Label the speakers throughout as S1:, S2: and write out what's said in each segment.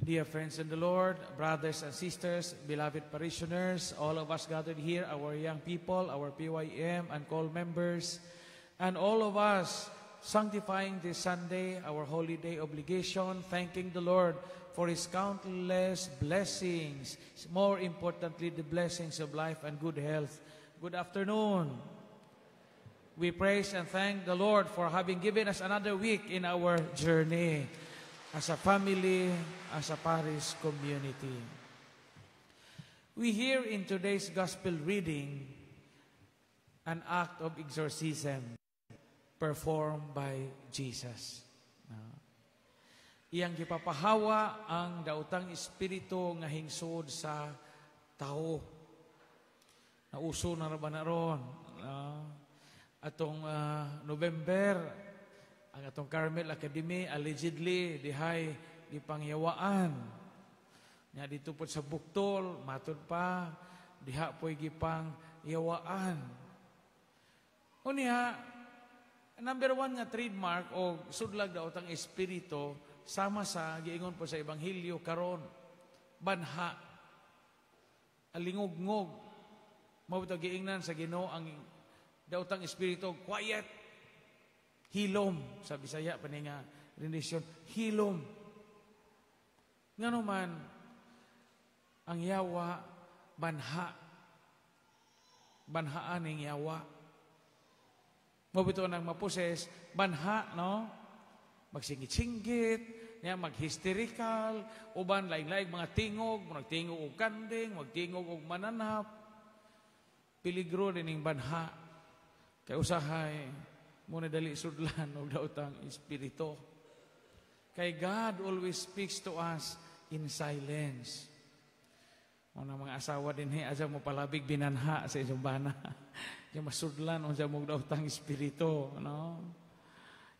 S1: Dear friends in the Lord, brothers and sisters, beloved parishioners, all of us gathered here, our young people, our PYM and call members, and all of us sanctifying this Sunday, our holy day obligation, thanking the Lord for His countless blessings, more importantly, the blessings of life and good health. Good afternoon. We praise and thank the Lord for having given us another week in our journey as a family, as a parish community. We hear in today's gospel reading an act of exorcism performed by Jesus. No? Iyang gipapahawa ang daotang espiritu nga hingsod sa tao. Nauso na ra ba na ron? No? Atong November, ang atong Carmel Academy allegedly dihay gipangyawaan. Nya dito po sa Buktol, matud pa diha po'y gipangyawaan. Unya, number one nga trademark o sudlag daotang espiritu sama sa giingon po sa Ebanghelyo karon, banha, alingugngog. Mao bitaw giingnan sa Ginoo ang daotang espiritu, "Quiet," "Hilom." Sa Bisaya pa ni nga rendition, "Hilom." Ngano man ang yawa banha, banhaan ning yawa. Mao bitaw nang ma-possess, banha, no? Magsingit-singgit, niya mag-hysterical, uban laing-laing mga tingog, magtingog og kanding, magtingog og mananap. Peligro din ning banha. Kay usahay mo na dali sudlan og daotang espiritu. Kay God always speaks to us in silence. Mga mga asawa din he, asa mo palabig binanha sa inyong bana. Yung masudlan unsa mo daotang espiritu, no?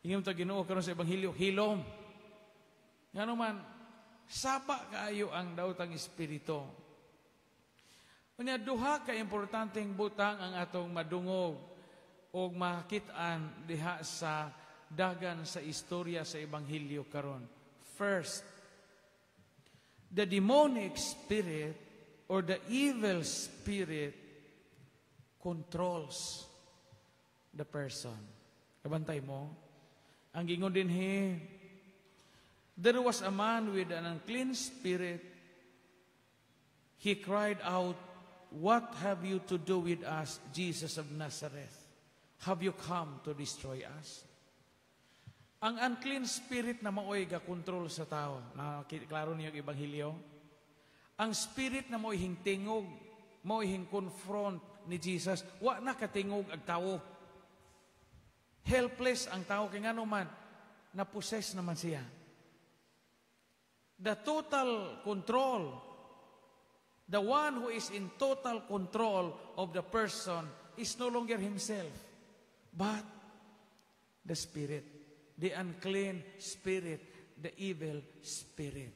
S1: Ingon ta Ginoo karon sa ebanghelyo, "Hilom." Ngano man saba kaayo ang daotang espiritu. Unya, duha ka importanteng butang ang atong madungog og makit-an diha sa dagan sa istorya sa ebanghelyo karon. First, the demonic spirit or the evil spirit controls the person. Kabantay mo? Ang gingon din he, "There was a man with an unclean spirit. He cried out, 'What have you to do with us, Jesus of Nazareth? Have you come to destroy us?'" Ang unclean spirit na maoy ga-control sa tao. Na klaro niyo ang ebanghelyo. Ang spirit na maoy hingtingog, maoy hing-confront ni Jesus, wa na katingog ang tao. Helpless ang tao kay ngano man na-possess naman siya. The total control, the one who is in total control of the person is no longer himself, but the spirit, the unclean spirit, the evil spirit.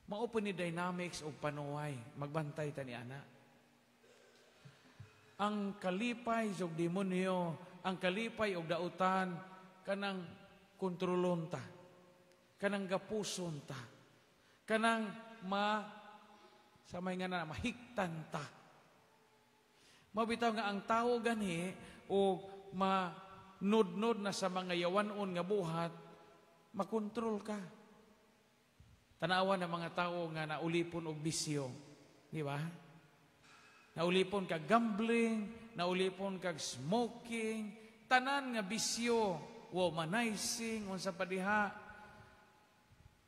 S1: Mao po ni dynamics og panuway, magbantay ta ni ana. Ang kalipay og demonyo, ang kalipay og dautan kanang kontrolon ta, kanang gapuson ta, kanang ma sa may nga na mahiktan ta. Mabitaw nga ang tao gani o manudnod na sa mga yawanon nga buhat, makontrol ka. Tanawa ng mga tao nga naulipon og bisyo, di ba? Naulipon kag gambling, naulipon kag smoking, tanan nga bisyo, womanizing, unsa pa diha,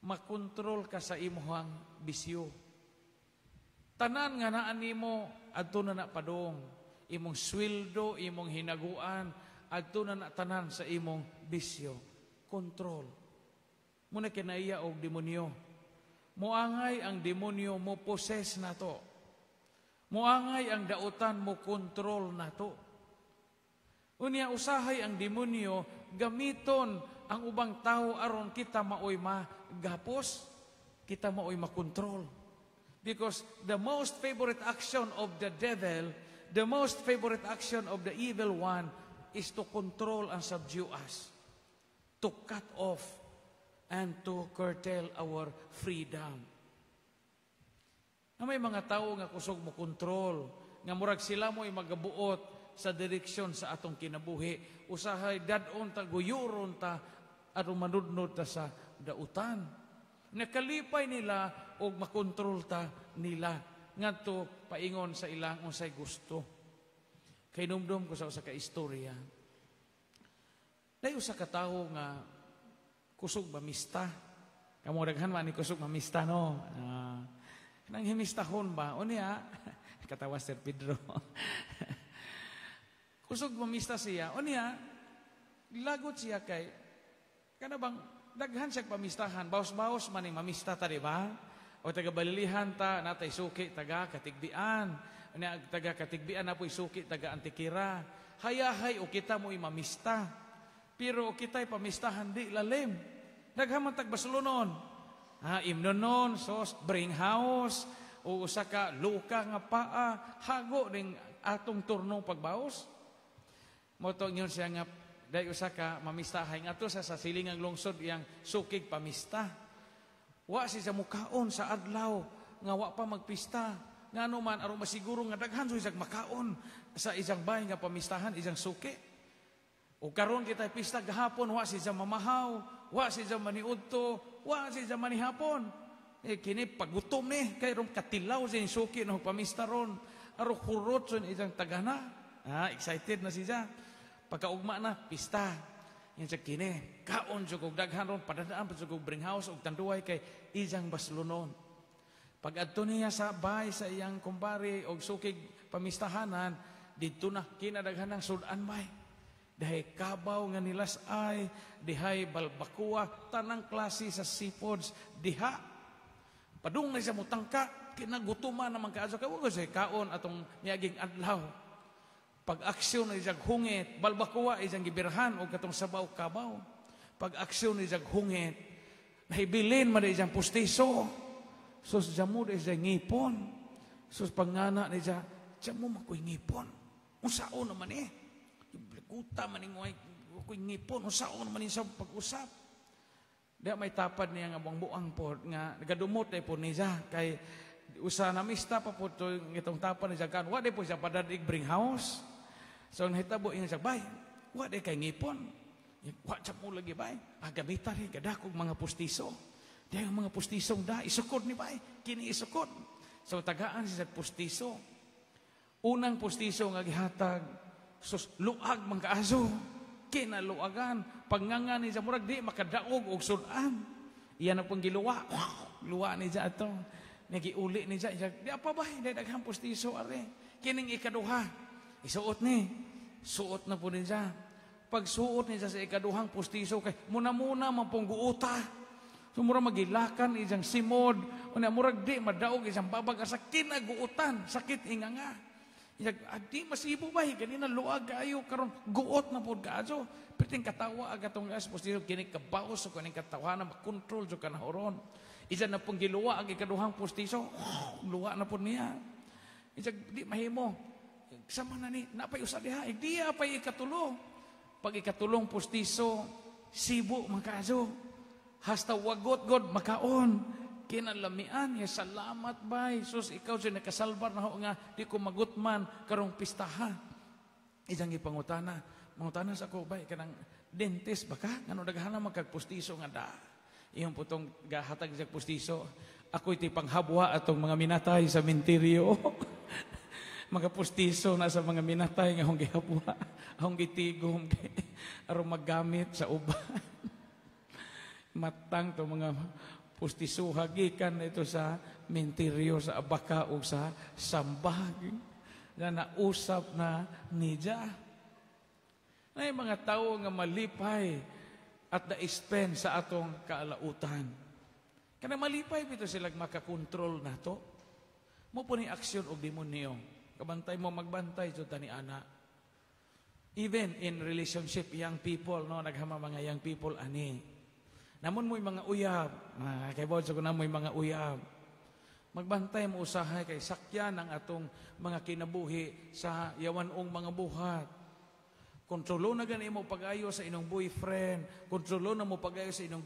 S1: makontrol ka sa imuhang bisyo. Tanan nga naa nimo adto na na padong. Imong sweldo, imong hinaguan, adto na na tanan sa imong bisyo. Control. Muna kinaiya og demonyo. Moangay ang demonyo mo possess nato. Moangay ang dautan mo control nato. Unya usahay ang demonyo gamiton ang ubang tao aron kita maoy magapos, kita maoy makontrol. Because the most favorite action of the devil, the most favorite action of the evil one is to control and subdue us. To cut off and to curtail our freedom. Na may mga tao nga kusog mo kontrol, nga murag sila mo'y magabuot sa direksyon sa atong kinabuhi. Usahay dad-on ta, guyuron ta, aron manudnod ta sa dautan. Nakalipay nila og makontrol ta nila ngadto paingon sa ilang unsay gusto. Kay numdum ko sa usa ka istorya. Dahil usa ka tawo nga kusog mamista. Kamo daghan man ni kusog mamista, no. Nang himistahon ba? Unya, katawa Sir Pedro. Kusog mamista siya. Unya, lagot siya kay kana bang daghan siya pamistahan, baos-baos man ning mamista ta, di ba? O taga Balilihan ta, natay suki taga Katigbian. Unya taga Katigbian na po'y suki taga Antikira. Hayahay o kita mo'y mamista. Pero kita'y pamistahan di lalim. Daghan man tag Barcelonon. Ha, imnonon, sos, bring house, o usa ka luka nga paa, hago ning atong turno pagbaos. Mao to yun siya nga dahil usa ka mamistahay ngadto sa silingang lungsod iyang sukig pamista. Wa si sa mukaon sa adlaw nga wa pa magpista. Ngano man, aron masiguro nga daghan sa isang makaon sa isang bahay nga pamistahan isang suki. O karon kita pista gahapon, wa si mamahaw, wa si maniudto, wa si manihapon. Eh kini pagutom ni kay ron katilaw sa suki no pamista ron. Aron hurot sa isang tagana. Ah, excited na siya. Pagkaugma na, pista. Yan sa kini, kaon jud og daghan ron, padadaan pa jud og bring house og tanduay kay isang baslonon. Pag adto niya sa bay sa iyang kumbari og sukig pamistahanan, didto na kinadaghan ng sudan bay. Dihay kabaw nga nilas ay, dihay balbakuwa, tanang klase sa seafoods, diha. Padung na siya mutangka, kinagutuman naman kaayo, kay wa siya kaon atong niaging adlaw. Pag aksyon na isang hungit, balbakuwa isang gibirhan o katong sabaw kabaw. Pag aksyon na isang hungit, nahibilin man isang pustiso. Sus, jamo na isang ngipon. Sus, pangana na isang, jamo makoy ngipon. Unsaon naman eh. Guta man ni koy ngipon. Unsaon naman sa pag-usap. Di may tapad niya nga buang-buang po, nga nagadumot na po niya. Kay usa na mista pa po ito, itong tapad niya kan. Wa di po siya padadig bring house. So nahitabo ingon siya, "Bay, wa di kay ngipon." "Wa sa mo lagi, bay." "Ah, gamita rin kadakog mga pustiso. Di ang mga pustisong da isukod ni bay. Kini isukod." So tagaan siya sa pustiso. Unang pustiso nga gihatag, sus, luag man kaayo. Kinaluagan. Pagnganga ni siya, murag di makadaog og sudan. Iyan ang pong giluwa. Luwa ni siya ato. Nagiuli ni siya. "Di apa bay, di daghang pustiso are. Kining ikaduha. Isuot ni." Suot na po niya. Pagsuot niya sa ikaduhang pustiso, kay muna-muna man pong guuta. So mura magilakan isang simod. Una murag di madaog isang babag sa kinaguutan. Sakit inga nga. Isang, "Adi masibo bay, ganina luag kaayo, karon guot na pod kaayo." Perting katawa ag atong gas pustiso, kini kabaos so kaning katawa na makontrol jud ka na horon. Isa na pong giluwa ang ikaduhang pustiso, luwa na po niya. Isa, "Di mahimo. Sama na ni, napay usa diha, di pay ikatulo." Pag ikatulong pustiso, sibo man kaayo. Hasta wagot god makaon. Kinalamian, ya, "Salamat bay. Sus, ikaw siya nakasalbar na ho nga di ko magutman karong pistaha." Isang ipangutana, "Mangutana sa ako bay, kanang dentist ba ka? Ngano daghan na magkagpustiso nga da?" Iyong putong gahatag sa pustiso, "Ako iti panghabwa atong mga minatay sa minteryo." Mga pustiso na sa mga minatay nga akong gihabwa, akong gitigom kay aron maggamit sa uban. Matang to mga pustisuha gikan ito sa minteryo sa Abaka o sa Sambag na nausap na niya. Na yung mga tao nga malipay at na-spend sa atong kaalautan. Kana malipay bito sila makakontrol na to. Mo po ni aksyon og demonyo. Kabantay mo, magbantay jud ta ni ana. Even in relationship, young people, no, naghama mga young people ani. Namon mo'y mga uyab, kay sa ko namoy mga uyab. Magbantay mo usahay kay sakyan ang atong mga kinabuhi sa yawanong mga buhat. Kontrolo na gani mo pag-ayo sa inyong boyfriend, kontrolo na mo pag-ayo sa inyong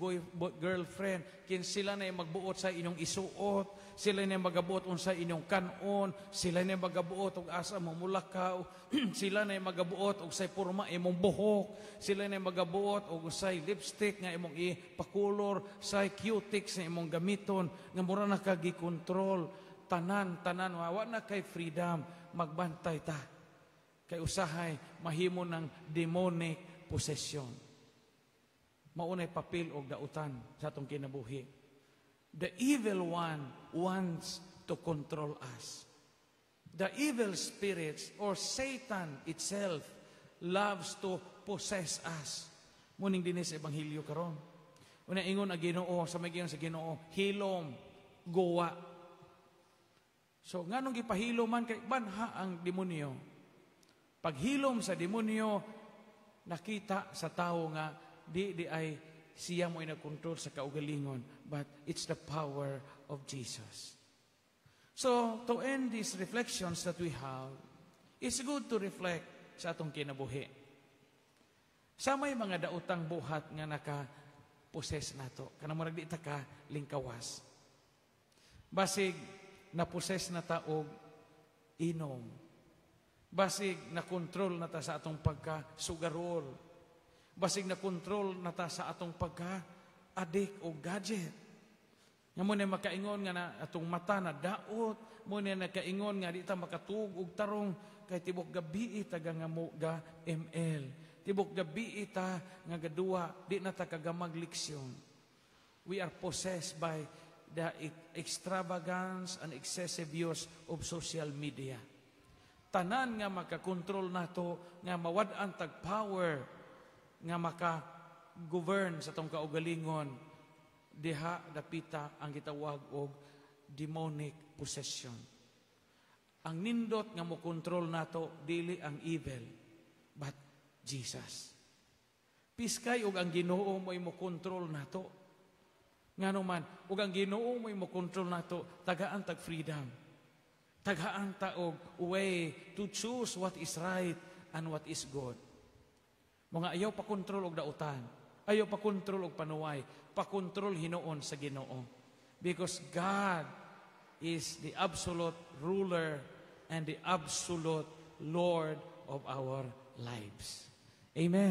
S1: girlfriend, kin sila na magbuot sa inyong isuot, sila na magabuot unsa inyong kanon, sila na magabuot og asa mo mulakaw, sila na magabuot og say porma imong buhok, sila na magabuot og say lipstick nga imong ipakulor, say cutex nga imong gamiton, nga mura na ka gikontrol tanan tanan, wa na kay freedom. Magbantay ta kay usahay mahimo ng demonic possession. Maunay papel og dautan sa atong kinabuhi. The evil one wants to control us. The evil spirits or Satan itself loves to possess us. Muning dinhi sa ebanghelyo karon. Una ingon ang Ginoo sa may sa Ginoo, "Hilom, guwa." So nganong gipahilom man? Kay banha ang demonyo. Paghilom sa demonyo, nakita sa tao nga di di ay siya mo nagkontrol sa kaugalingon, but it's the power of Jesus. So, to end these reflections that we have, it's good to reflect sa atong kinabuhi. Sa may mga daotang buhat nga naka-possess nato, kanang murag di ta ka lingkawas. Basig na-possess na ta og inom. Basig na kontrol na ta sa atong pagka-sugarol. Basig na kontrol na ta sa atong pagka-addict o gadget. Nga mo na makaingon nga na atong mata na daot, mo na nakaingon nga di ta makatug og tarong kay tibok gabi ta nga mo ga ML. Tibok gabi ta nga gaduwa, di na ta kagamag leksyon. We are possessed by the extravagance and excessive use of social media. Tanan nga makakontrol nato, nga mawad-an tag power nga maka-govern sa atong kaugalingon, diha dapita ang gitawag og demonic possession. Ang nindot nga mo kontrol nato dili ang evil but Jesus. Piskay og ang Ginoo mo mo kontrol nato. Ngano man, ug ang Ginoo mo mo kontrol nato, tagaan tag freedom. Tagaan ta og way to choose what is right and what is good. Mga ayaw pa kontrol og dautan, ayaw pa kontrol og panuway, pa kontrol hinuon sa Ginoo. Because God is the absolute ruler and the absolute Lord of our lives. Amen.